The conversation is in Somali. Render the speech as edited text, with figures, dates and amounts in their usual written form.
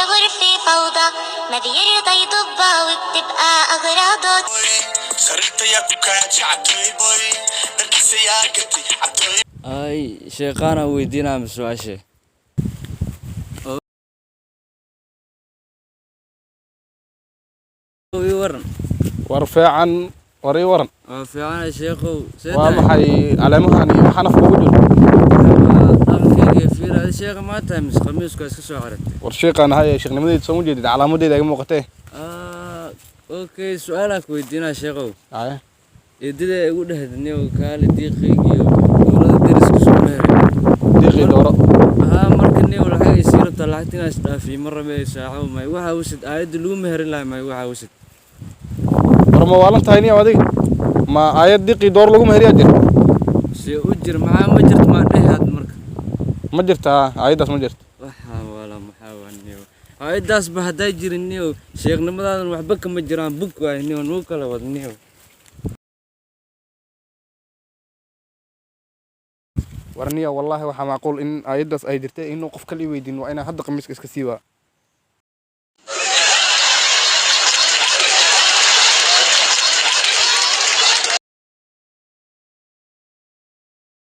الغرفة فوضى، ما بيرضى يضبها وبتبقى أغراضه. Ay, sheeqaana weydiinaa ma su-aashe? Oo, ii waran. War fiican, war ii waran. Waa fiicana sheekhow, see Waa tahay? Maxay caleemahan iyo waxaa nafka ugu jiro? Dhaqankayga fiir adi. Sheekha maa tahay mise khamiisku waa iska soo xiratay? War sheeqaan ahay, sheeknimadeyda soo ma jeedid? Calaamadeyda iga muuqatee. Ah, okay, su-aalaa ku weydiinaa sheekhow. Haye. Eedada igu dhehda kaale diiqaygiyo dowlada deriska soo meheray. Diiqii dooro. Haa, marka niyow lacag ay sii rabtaa, lacagta inaa isdhaafiyo ma rabe. Saaxo may waxa usid aayadda lagu meherin lahay, may waxa usid? War ma waalan tahay niyow adiga? Ma aayad diiqii dooro lagu meheriyaa jira? See u jir? Maxaa ma jirto maa dhehe had marka? Ma jirtaa, aayaddaas ma jirto. Waxaa wala maxaa waa niyow, aayaddaasba haddaa jirin niyow, sheeknimadaadan waxba kama jiraan, bug waay niyow, nugu kala wad niyow. War niyow, wallaahi waxaa macquul in aayaddaas ay jirtay inuu qof kale i weydiin. Waa inaan hadda qamiiska iska siibaa.